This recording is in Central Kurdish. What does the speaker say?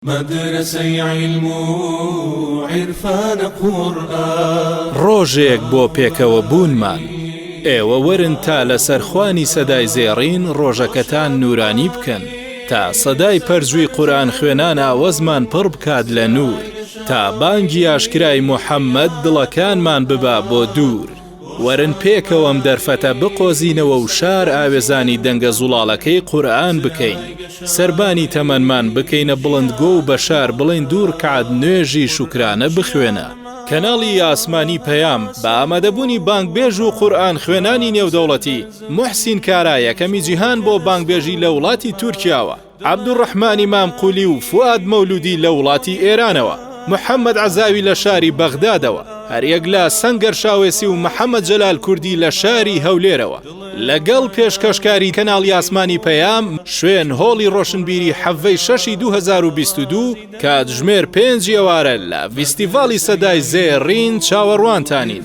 مەدرەسەی عیلم و عیرفانە قورئان. ڕۆژێک بۆ پێکەوە بوونمان. ئێوە وەرن تا لەسەر خوانی سەدای زێڕین ڕۆژەکەتان نوورانی بکەن، تا سەدای پەرجووی قورئان خوێنان ئاوەزمان پڕ بکات لە نوور، تا بانگی ئاشکرای موحەممەد دڵەکانمان ببا بۆ دوور. وەرن پێکەوە ئەم دەرفەتە بقۆزینەوە و شار ئاوێزانی دەنگە زوڵاڵەکەی قورئان بکەین، سەربانی تەمەنمان بکەینە بڵندگۆ و بە شار بڵێین دوو ڕکات نوێژی شوکرانە بخوێنە. کەناڵی ئاسمانی پەیام بە ئامادەبوونی بانگبێژ و قورئان خوێنانی نێودەوڵەتی، موحسین کارا یەکەمی جیهان بۆ بانگبێژی لە وڵاتی تورکیاوە. عەبدولڕەحمانی مام قولی و فوئاد مەولودی لە وڵاتی ئێرانەوە، محەمەد عەزاوی لە شاری بەغدادەوە، هەریەک لە سەنگەر شاوێسی و محەمەد جەلال کوردی لە شاری هەولێرەوە، لەگەڵ پێشکەشکاری کەناڵی ئاسمانی پەیام، شوێن هۆڵی ڕۆشنبیری حەڤەی شەشی 2022، کاتژمێر پێنج ئێوارە لە ڤیستیڤاڵی سەدای زێڕین چاوەڕوانتانین.